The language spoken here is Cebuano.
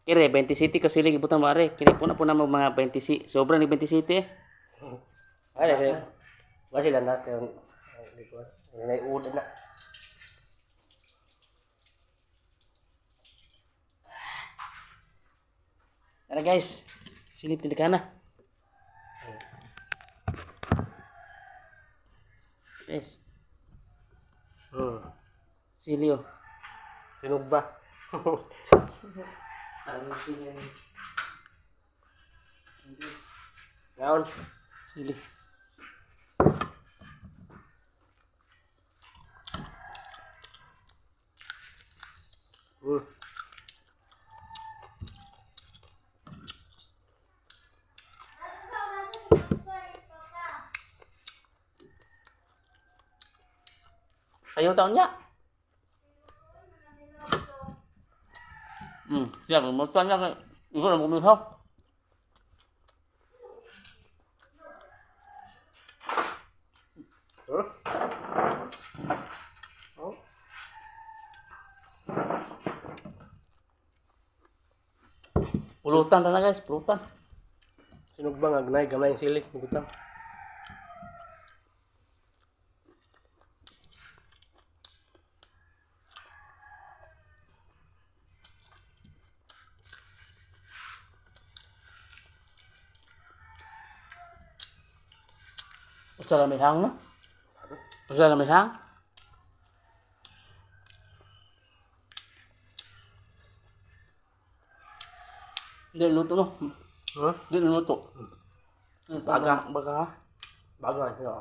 Kire 27 ka sili gibutang mo are. Kini po na po na mo mga 20, sobra ni 27 eh. Ay, ay. Ba sila na kay di ko. Nay uod na. Tara guys, silip tinda na. Guys, sili oh. Sinog ba? Ano sili? Ngaon. Sili. Ayaw taon niya. Siya, kumusta niya kay... Ikaw na kumisa. Huh? Oh. Pulutan na guys, pulutan. Sinog ba nga gnay gamay ang sili butang. Usa ra may hang no? Usa ra may hang? Di luto no? Huh? Di luto. Baga, baga ha? Baga siya.